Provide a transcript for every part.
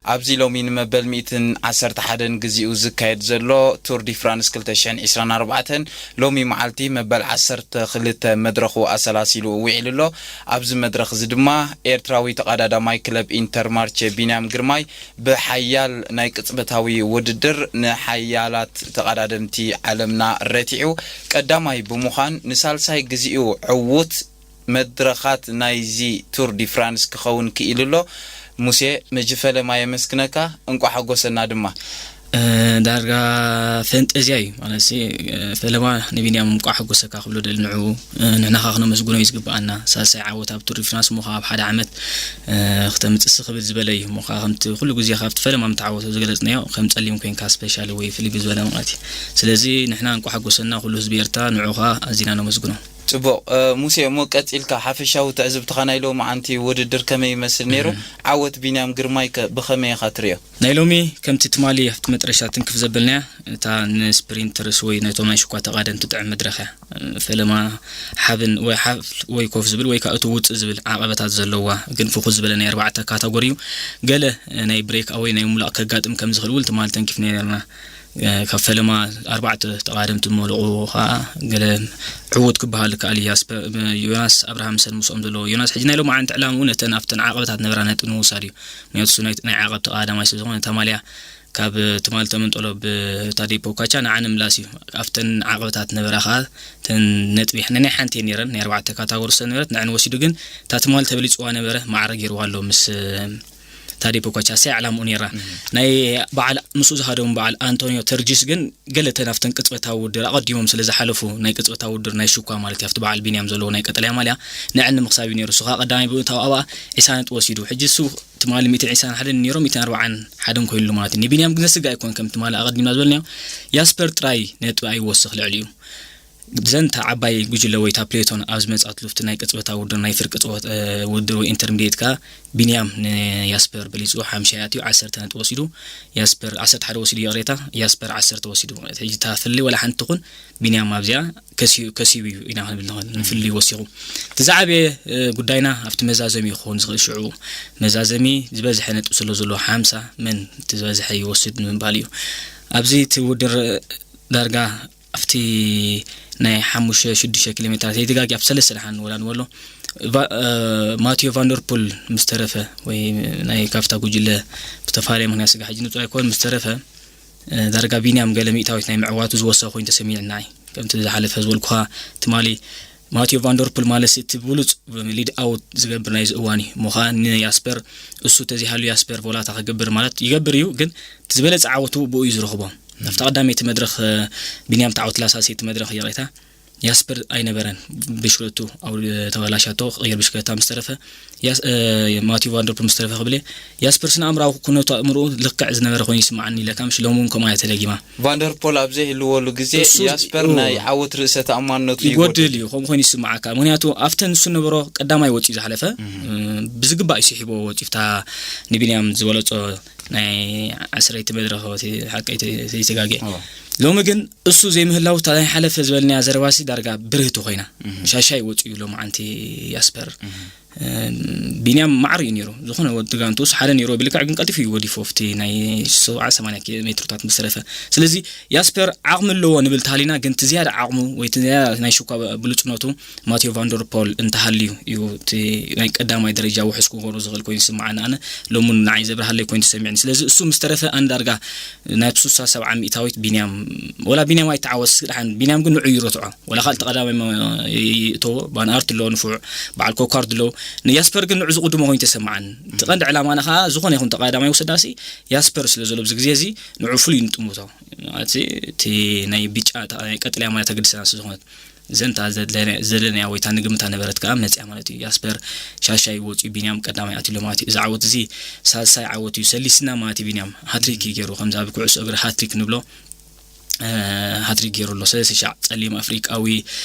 ኣብዚ ሎሚ ንመበል ሚእትን ዓሰርተ ሓደን ግዜኡ ዝካየድ ዘሎ ቱር ዲ ፍራንስ ክልተ ሽሕን ዕስራን ኣርባዕተን ሎሚ መዓልቲ መበል ዓሰርተ ክልተ መድረኹ ኣሰላሲሉ ውዒሉ ኣሎ። ኣብዚ መድረኽ እዚ ድማ ኤርትራዊ ተቐዳዳማይ ክለብ ኢንተርማርቼ ቢንያም ግርማይ ብሓያል ናይ ቅጽበታዊ ውድድር ንሓያላት ተቐዳደምቲ ዓለምና ረቲዑ ቀዳማይ ብምዃን ንሳልሳይ ግዜኡ ዕዉት መድረኻት ናይዚ ቱር ዲ ፍራንስ ክኸውን ክኢሉ ኣሎ። ሙሴ፣ መጂ ፈለማ የመስግነካ፣ እንቋዕ ሓጎሰና ድማ። እ፣ ዳርጋ ፈንጠዝያ እዩ ማለት ሲ፣ እ፣ ፈለማ ንቢንያም እንቋዕ ሓጎሰካ ክብሎ ደሊ ንዕኡ፣ እ፣ ንሕና ኸዓ ክነመስግኖ እዩ ዝግብኣና። ሳልሳይ ዓወት ኣብ ቱር ዲ ፍራንስ እሞ ኸዓ ኣብ ሓደ ዓመት፣ እ፣ ክተምጽእ ስኽ ክብል ዝበለ እዩ። እሞ ኸዓ ከምቲ ኩሉ ግዜ ካብቲ ፈለማ ምተዓወቶ ዝገለጽናዮ ከም ጸሊም ኮይንካ ስፔሻል ወይ ፍልይ ብዝበለ ማለት እዩ። ስለዚ ንሕና እንቋዕ ሓጎሰና ኩሉ ህዝቢ ኤርትራ ንዕኡ ኸዓ ኣዚና ነመስግኖ። ጽቡቕ፣ እ፣ ሙሴ፣ እሞ ቀጺልካ ሓፈሻዊ ትዕዝብትኻ ናይ ሎማዓንቲ ውድድር ከመይ ይመስል ነይሩ? እህ። ዓወት ቢንያም ግርማይ ከ ብኸመይ ኢኻ ትርእዮ? ናይ ሎሚ ከምቲ ትማሊ ኣብቲ መጥረሻ ትንክፍ ዘበልናያ፣ እታ ንስፕሪንተርስ ወይ ነቶም ናይ ሽኳ ተቓደምቲ ትጥዕም መድረኽ እያ። እ፣ ፈለማ ሓብን ወይ ሓፍ ወይ ኮፍ ዝብል ወይ ከኣ እቲ ውጽእ ዝብል ዓቐበታት ዘለዋ፣ ግን ፍኹስ ዝበለ ናይ ኣርባዕተ ካታጎሪ እዩ። ገለ፣ እ፣ ናይ ብሬክ ኣወይ ናይ ሙላቕ ከጋጥም ከም ዝኽእል እውን ትማሊ ተንኪፍና ነርና። እ፣ ካብ ፈለማ ኣርባዕተ ተቓደምቲ መለቑ ኸኣ ገለ ዕዉት ክበሃል ይከኣል እዩ። ኣስፐ-፣ ዮናስ ኣብርሃም ምሰን ምስኦም ዘለዎ። ዮናስ ሕጂ ናይ ሎማዓንቲ ዕላምኡ ነተን ኣብተን ዓቐበታት ነበራ ነጥቢ ንምውሳድ እዩ። ምክንያቱ እሱ ናይ፣ ናይ ዓቐብ ተቓዳማይ ስለ ዝኾነ፣ እታ ማልያ ካብ ትማሊ ተመንጠሎ ብታዴ ፖካቻ ንዓ ንምምላስ እዩ። ኣብተን ዓቐበታት ነበራ ኸኣ እተን ነጥቢ፣ ናይ ሓንቲ እየን ነይረን፣ ናይ ኣርባዕተ ካታጎሪ ስለ ነበረት ንዐን ወሲዱ፣ ግን እታ ትማሊ ተበሊጽዋ ነበረ ማዕረ ገይርዋ ኣሎ ምስ ታዴ ፖካቻ። እሳ ዕላምኡ ነይራ። እህ። ናይ በዓል፣ ምስኡ ዝሃደሙ በዓል ኣንቶኒዮ ተርጂስ ግን ገለ እተን ኣብተን ቅጽበታዊ ውድድር ኣቐዲሞም ስለ ዝሓለፉ፣ ናይ ቅጽበታዊ ውድድር ናይ ሽኳ ማለት እዩ፣ ኣብቲ በዓል ቢንያም ዘለዎ ናይ ቀጠልያ ማልያ ንዐን ንምኽሳብ እዩ ነይሩ። እሱ ኸኣ ቀዳማይ ብምእታው ኣብኣ ዕስራ ነጥቢ ወሲዱ። ሕጂ እሱ ትማሊ ሚእትን ዕስራን ሓደን ነይሩ፣ ሚእትን ኣርባዓን ሓደን ኮይኑሉ ማለት እዩ። ንቢንያም ግን ዘስግእ ኣይኮን፣ ከም ትማሊ ኣቐዲምና ዝበልናዮ ያስፐር ጥራይ ነጥቢ ኣይወስኽ ልዕሊኡ። ዘንታ ዓባይ ጉጅለ ወይ እታ ፕሌቶን ኣብ ዝመጽኣትሉ፣ ኣብቲ ናይ ቅጽበታዊ ውድድር፣ ናይ ፍርቂ ጽወት-፣ እ፣ ውድድር ወይ ኢንተርሚዲየት ከኣ ቢንያም ንያስፐር በሊጹ፣ ሓምሻይ ኣትዩ፣ ዓሰርተ ነጥቢ ወሲዱ፣ ያስፐር ዓሰርተ ሓደ ወሲዱ፣ ይቕሬታ፣ ያስፐር ዓሰርተ ወሲዱ። ሕጂ እታ ፍልልይ ወላ ሓንቲ ትኹን፣ ቢንያም ኣብዚኣ ከሲቡ፣ ከሲቡ እዩ ኢና ክንብል ንኽእል፣ ንፍልልዩ ወሲኹ። እቲ ዝዓበየ፣ እ፣ ጉዳይና ኣብቲ መዛዘሚ ክኸውን ዝኽእል፣ ሽዑ መዛዘሚ ዝበዝሐ ነጥቢ ስለ ዘለዎ፣ ሓምሳ፣ መን እቲ ዝበዝሐ ይወስድ ንምባል እዩ። ኣብዚ እቲ ውድድር ዳርጋ ኣብቲ ናይ ሓሙሽተ ሽዱሽተ ኪሎ ሜትራት ዘይተጋግየ ኣብ ሰለስተ ደሓን ወላ ንበሎ፣ ቫ-፣ እ፣ ማቲዮ ቫንደርፑል ምስ ተረፈ፣ ወይ ናይ ካፍታ ጉጅለ ብዝተፈላለየ ምኽንያት ስጋ ሕጂ ንጹር ኣይኮን ምስ ተረፈ፣ እ፣ ዳርጋ ቢንያም ገለ ሚእታዊት ናይ ምዕዋቱ ዝወሰኸ ኮይኑ ተሰሚዕና እዩ። ከምቲ ዝሓለፈ ዝበልኩኻ ትማሊ፣ ማቲዮ ቫንደርፑል ማለት እቲ ብሉጽ ሊድ ኣውት ዝገብር ናይዚ እዋን እዩ። እሞ ኸኣ ንያስፐር፣ እሱ ተዘይሃልዩ ያስፐር ቮላታ ክገብር ማለት ይገብር እዩ፣ ግን እቲ ዝበለጸ ዓወቱ ብኡ እዩ ዝረኽቦ። ኣብታ ቀዳመይቲ መድረኽ፣ እ፣ ቢንያም ተዓወትላ፣ ሳልሰይቲ መድረኽ ይቕሬታ፣ ያስፐር ኣይነበረን። ብሽክለቱ ኣው-፣ ተበላሻቶ፣ ክቕይር ብሽክለታ ምስ ተረፈ፣ ያስ-፣ እ፣ ማቲዩ ቫንደርፑል ምስ ተረፈ ክብል እየ። ያስፐር ስነ ኣእምራዊ ኩነቱ ኣእምሮኡ ልክዕ ዝነበረ ኮይኑ ይስምዓኒ ኢለካ፣ ምሽ ሎሚ እውን ከምኣ እያ ተደጊማ። ቫንደርፖል ኣብ ዘይህልወሉ ግዜ እሱ ያስፐር ኡ። ናይ ዓወት ርእሰ ተኣማንነቱ ይጎድል ይጎድል። እዩ፣ ከምኡ ኮይኑ ይስምዓካ። ምክንያቱ ኣብተን ንሱ ነበሮ ቀዳማይ ወፂኡ ዝሓለፈ፣ እም። እ፣ ብዝግባእ እዩ ስሒብዎ ወፂኡ፣ ፍታ ንቢንያም ዝበለፆ ናይ ዓስረይቲ መድረኽ እቲ ሓቀይ ተ-፣ ተይተጋግየ። እዎ። ሎሚ ግን እሱ ዘይምህላው እታ ናይ ሓለፈ ዝበልናያ ዘረባሲ ዳርጋ ብርህቲ ኮይና። እም። ሻሻይ ወፂኡ ሎማዓንቲ ያስፐር። እም። እ፣ ቢንያም ማዕረ እዩ ነይሩ። ዝኾነ ወዲ ጋንቱስ ሓደ ነይሩ ብልክዕ ግን ቀልጢፉ እዩ ወዲፎ ኣብቲ ናይ ሰብዓ ሰማንያ ኪሎ ሜትሮታት ምስ ተረፈ። ስለዚ ያስፐር ዓቕሚ ኣለዎ ንብል ተሃሊና፣ ግን እቲ ዝያዳ ዓቕሙ ወይ እቲ ዝያዳ ናይ ሽኳ ብሉጽነቱ ማቴዎ ቫንደርፖል እንተሃልዩ እዩ እቲ ናይ ቀዳማይ ደረጃ ውሑስ ክገብሮ ዝኽእል ኮይኑ ይስምዓኒ። ኣነ ሎሚ እውን ንዓይ ዘብርሃለይ ኮይኑ ተሰሚዕኒ። ስለዚ እሱ ምስ ተረፈ ኣነ ዳርጋ ናብ ስሳ ሰብዓ ሚእታዊት ቢንያም፣ ወላ ቢንያም ኣይተዓወትስ ደሓን፣ ቢንያም ግን ንዑ ይረትዖ። ወላ ካልእ ተቐዳማይ መ-፣ ይ-፣ ይእተዎ፣ ቫን ኣርት ኣሎ ንፉዕ፣ በዓል ኮካርድ ኣሎ። ንያስፐር ግን ንዑ ዝቕድሞ ኮይኑ ተሰምዓኒ። እቲ ቀንዲ ዕላማና ከኣ ዝኾነ ይኹን ተቐዳማይ ውሰዳሲ ያስፐር ስለ ዘሎ ኣብዚ ግዜ እዚ ንዑ ፍሉይ ንጥምቶ። ማለት እቲ ናይ ብጫ፣ እታ ናይ ቀጠልያ ማለት ኣገዲስና ስለ ዝኾነት። እዘን እታ ዘድለና-፣ ዘደለናያ ወይ እታ ንግምታ ነበረት ከኣ መጽያ ማለት እዩ። ያስፐር ሻሻይ ወጺኡ ቢንያም ቀዳማይ ኣትዩሎ ማለት እዩ። እዚ ዓወት እዚ ሳልሳይ ዓወት እዩ። ሰሊስና ማለት እዩ ቢንያም። ሃትሪክ እዩ ገይሩ። ከምዚ ኣብ ኩዕሶ እግሪ ሃትሪክ ንብሎ፣ እ፣ ሃትሪክ ገይሩ ኣሎ። ሰለስተ ሻዕ ጸሊም ኣፍሪቃዊ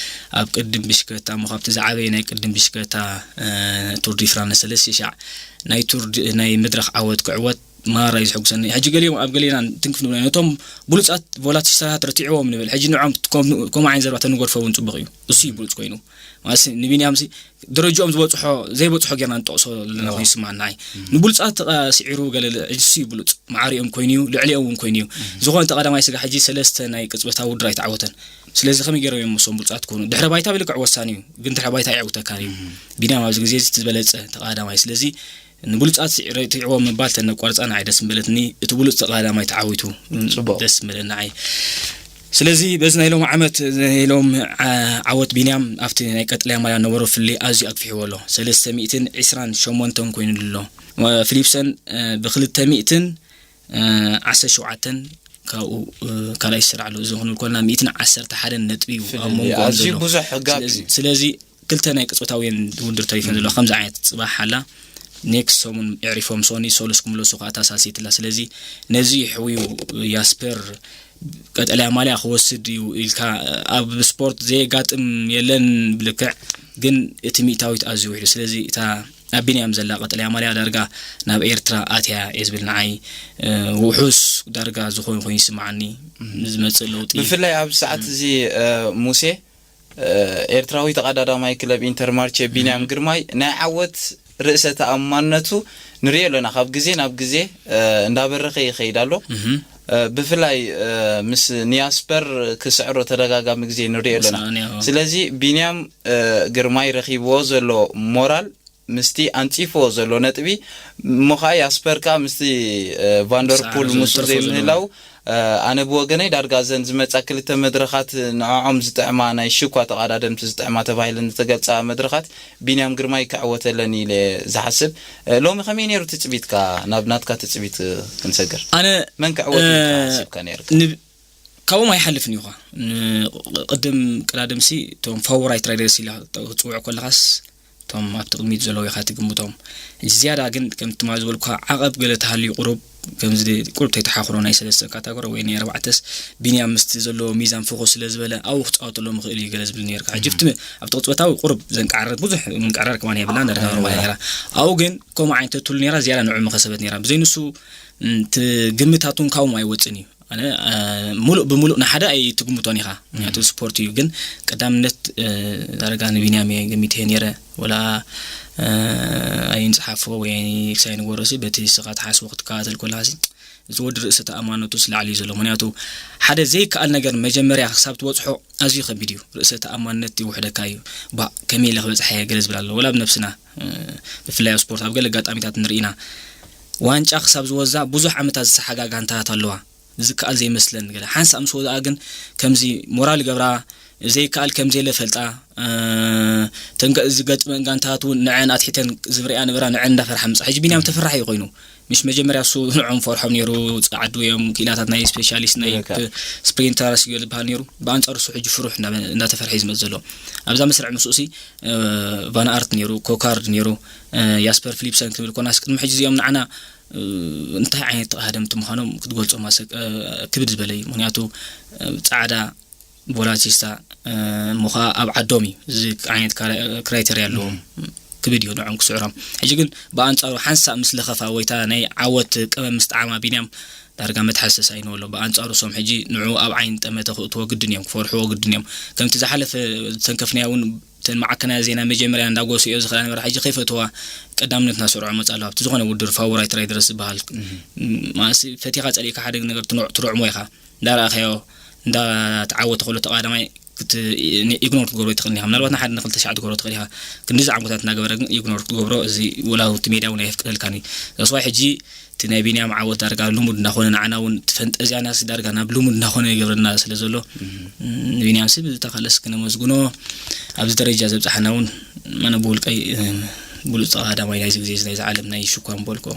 ኣብ ቅድም ብሽክለታ እሞ ካብቲ ዝዓበየ ናይ ቅድም ብሽክለታ፣ እ፣ ቱር ዲ ፍራንስ ሰለስተ ሻዕ ናይ ቱር ዲ-፣ ናይ መድረኽ ዓወት ክዕወት ማራ እዩ ዘሐጉሰኒ። ሕጂ ገሊኦም ኣብ ገሌና ትንክፍ ንብሎ ነቶም ብሉጻት ቮላቲስታታት ረቲዕዎም ንብል። ሕጂ ንዖም ከም- ከምኡ ዓይነት ዘረባ ተንገድፎ እውን ጽቡቕ እዩ። እሱ እዩ ብሉጽ ኮይኑ። ማለት ንቢንያም ሲ ደረጃኦም ዝበጽሖ ዘይበጽሖ ጌርና ንጠቕሶ ዘለና ኮይኑ ይስምዓና። ኣይ ንብሉጻት ተቐ- ስዒሩ ገለ እሱ እዩ ብሉጽ ማዕሪኦም ኮይኑ እዩ፣ ልዕሊኦም እውን ኮይኑ እዩ። ዝኾነ ተቐዳማይ ስጋ ሕጂ ሰለስተ ናይ ቅጽበታዊ ውድድር ኣይተዓወተን። ስለዚ ከመይ ገይሮም እዮም እሶም ብሉጻት ክኾኑ? ድሕረ ባይታ ብልክዕ ወሳኒ እዩ፣ ግን ድሕረ ባይታ ኣየዕውተካን እዩ። ቢንያም ኣብዚ ግዜ እዚ እቲ ዝበለጸ ተቐዳማይ። ስለዚ ንብሉጻት ስዒረ ትዕዎ ምባል ተነቋርጻ ንዓይ ደስ ምበለትኒ። እቲ ብሉጽ ተቐዳማይ ተዓዊቱ ጽቡቕ። ደስ ምበለኒ ንዓይ። ስለዚ በዚ ናይ ሎም ዓመት ናይ ሎም ዓ- ዓወት ቢንያም ኣብቲ ናይ ቀጠልያ ማልያ ነበሮ ፍሊ ኣዝዩ ኣግፊሕዎ ኣሎ። ሰለስተ ሚእትን ዕስራን ሸሞንተን ኮይኑ ኣሎ። ፊሊፕሰን ብክልተ ሚእትን ዓሰርተ ሸውዓተን ካብኡ ካልኣይ ይስራዕ ኣሎ። እዚ ክንብል ኮልና ሚእትን ዓሰርተ ሓደን ነጥቢ እዩ ኣብ ፍልልይ መንጎ ኣዝዩ ዘሎ። ብዙሕ ጋፕ ስለዚ- እዩ። ስለዚ ክልተ ናይ ቅጽበታውያን ውድድር ተሪፈን ዘሎ ከምዚ ዓይነት ጽባሕ ኣላ። ኔክስት ሰሙን የዕሪፎም ሶኒ ሶሉስ ክምለሱ ከዓ ተሳሲትላ። ስለዚ ነዚ ሕውዩ ያስፐር ቀጠልያ ማልያ ክወስድ እዩ ኢልካ ኣብ ስፖርት ዘየጋጥም የለን ብልክዕ። ግን እቲ ሚእታዊት ኣዝዩ ውሕዱ። ስለዚ እታ ኣብ ቢንያም ዘላ ቀጠልያ ማልያ ዳርጋ ናብ ኤርትራ ኣትያ እየ ዝብል ንዓይ። ውሑስ ዳርጋ ዝኾነ ኮይኑ ይስምዓኒ። ንዝመጽእ ለውጢ ብፍላይ ኣብዚ ሰዓት እዚ ሙሴ ኤርትራዊ ተቐዳዳማይ ክለብ ኢንተርማርቼ ቢንያም ግርማይ ናይ ዓወት ርእሰ ተኣማንነቱ ንሪኦ ኣለና። ካብ ግዜ ናብ ግዜ እንዳበረኸ ይኸይድ ኣሎ። ብፍላይ ምስ ኒያስፐር ክስዕሮ ተደጋጋሚ ግዜ ንሪኦ ኣለና። ስለዚ ቢንያም ግርማይ ረኺብዎ ዘሎ ሞራል ምስቲ ኣንጺፍዎ ዘሎ ነጥቢ እሞ ኸኣ ያስፐር ከኣ ምስቲ ቫንደርፑል ምስኡ ዘይምህላው ኣነ ብወገነይ ዳርጋ እዘን ዝመጻ ክልተ መድረኻት ንዕዖም ዝጥዕማ ናይ ሽኳ ተቓዳደምቲ ዝጥዕማ ተባሂለን ዝተገልጻ መድረኻት ቢንያም ግርማይ ክዕወተለን ኢለ ዝሓስብ። ሎሚ ከመይ ነይሩ ትጽቢትካ? ናብ ናትካ ትጽቢት ክንሰግር። ኣነ መን ክዕወት ኢልካ ሓሲብካ ነይርካ? ካብኦም ኣይሓልፍን እዩ ኳ። ቅድም ቅዳድምሲ እቶም ፋቮራይት ራይደርስ ኢላ ክትፅውዕ ከለኻስ እቶም ኣብቲ ቅድሚት ዘለዉ ኢኻ ትግምቶም። ሕጂ ዝያዳ ግን ከም ትማል ዝበልኩኻ ዓቐብ ገለ ተሃልዩ ቁሩብ ከምዚ ቁሩብ ተይተሓኽሮ ናይ ሰለስተ ካታጎሪ ወይ ናይ ኣርባዕተስ ቢንያም ምስቲ ዘለዎ ሚዛን ፍኹስ ስለ ዝበለ ኣብኡ ክፃወተሎም ይኽእል እዩ ገለ ዝብል ነይርካ። ሕጂ ኣብቲ ኣብቲ ቅፅበታዊ ቁሩብ ዘንቃዕረር ብዙሕ ምንቅዕራር ከማን የብላን ዳርጋ ኖርማል ነይራ። ኣብኡ ግን ከምኡ ዓይነት ተትህሉ ነይራ ዝያዳ ንዑ ምኸሰበት ነይራ። ብዘይ ንሱ እቲ ግምታት እውን ካብኦም ኣይወፅን እዩ። ኣነ ሙሉእ ብሙሉእ ንሓደ ኣይትግምቶን ኢኻ ምክንያቱ ስፖርት እዩ። ግን ቀዳምነት ዳርጋ ንቢንያም እየ ገሚተ ነይረ። ወላ ኣይንፅሓፎ ወይ ክሳይ ንግበሮ ሲ በቲ ስኻ ትሓስቦ ክትከታተል ኮለኻ ሲ እቲ ወዲ ርእሰ ተኣማንነቱ ስላዕሊ እዩ ዘሎ። ምክንያቱ ሓደ ዘይከኣል ነገር መጀመርያ ክሳብ ትበፅሖ ኣዝዩ ከቢድ እዩ። ርእሰ ተኣማንነት ይውሕደካ እዩ። ባ ከመይ ኢለ ክበፅሐ እየ ገለ ዝብል ኣሎ። ወላ ብነብስና ብፍላይ ኣብ ስፖርት ኣብ ገለ ኣጋጣሚታት ንርኢና ዋንጫ ክሳብ ዝወዛ ብዙሕ ዓመታት ዝሰሓጋ ጋንታታት ኣለዋ። ዝከኣል ዘይመስለን ገለ ሓንሳእ ምስ ወዝኣ ግን ከምዚ ሞራል ይገብራ ዘይከኣል ከም ዘየለ ፈልጣ። ተንገ ዝገጥመን ጋንታት እውን ንዐን ኣትሒተን ዝብርያ ነበራ ንዐን እንዳፈርሓ ምጻ ሕጂ ቢንያም ተፈራሕ እዩ ኮይኑ ምሽ መጀመርያ እሱ ንዖም ፈርሖም ነይሩ። ጻዕዱ እዮም ክኢላታት ናይ ስፔሻሊስት ናይ ስፕሪንተርስ ገለ ዝበሃል ነይሩ። ብኣንጻሩ እሱ ሕጂ ፍሩሕ እንዳተፈርሐ እዩ ዝመጽእ ዘሎ። ኣብዛ መስርዕ ምስኡ ሲ ቫን ኣርት ነይሩ ኮካርድ ነይሩ ያስፐር ፊሊፕሰን ክንብል ኮናስ ቅድሚ ሕጂ እዚኦም ንዓና እንታይ ዓይነት ተቓደምቲ ምዃኖም ክትገልጾም ክብድ ዝበለ እዩ። ምክንያቱ ጻዕዳ ቦላቲስታ እሞ ኸዓ ኣብ ዓዶም እዩ እዚ ዓይነት ክራይተርያ ኣለዎም። ክብድ እዩ ንዖም ክስዕሮም። ሕጂ ግን ብኣንጻሩ ሓንሳእ ምስ ለኸፋ ወይታ ናይ ዓወት ቀመም ምስ ጠዓማ ቢንያም ዳርጋ መትሓሰስ ኣይንበሎ። ብኣንጻሩ ሶም ሕጂ ንዑ ኣብ ዓይኒ ጠመተ ክእትዎ ግድን እዮም ክፈርሕዎ ግድን እዮም። ከምቲ ዝሓለፈ ዝተንከፍናዮ እውን እተን ማዕከናያ ዜና መጀመርያ እንዳጎስኦ ዝኽእላ ነበራ ሕጂ ከይፈትዋ ቀዳምነት እናሰርዖ መጽ ኣለዋ ኣብቲ ዝኾነ ውድድር ፋቮራይት ራይደርስ ዝበሃል። ማለትሲ ፈቲኻ ጸሊእካ ሓደ ነገር ትኖዕ- ትሮዕሞ ኢኻ እንዳረኣኻዮ እንዳተዓወተ ከሎ ተቐዳማይ ኢግኖር ክትገብሮ ትኽእል ኢኻ። ምናልባት ንሓደ ንክልተ ሻዕ ትገብሮ ትኽእል ኢኻ። ክንዲ ዝዓንጎታት እናገበረ ግን ኢግኖር ክትገብሮ እዚ ወላ እቲ ሜድያ እውን ኣየፍቅደልካን እዩ። ዛስዋይ ሕጂ እቲ ናይ ቢንያም ዓወት ዳርጋ ልሙድ እናኾነ ንዓና እውን እቲ ፈንጠዝያናስ ዳርጋ ናብ ልሙድ እናኾነ ይገብረና ስለ ዘሎ ንቢንያም ሲ ብዝተኻለስ ክነመስግኖ ኣብዚ ደረጃ ዘብፅሓና እውን ኣነ ብውልቀይ ብሉፅ ተቐዳዳማይ ናይዚ ግዜ እዚ ናይዚ ዓለም ናይ ሽኳ ምበልኮ።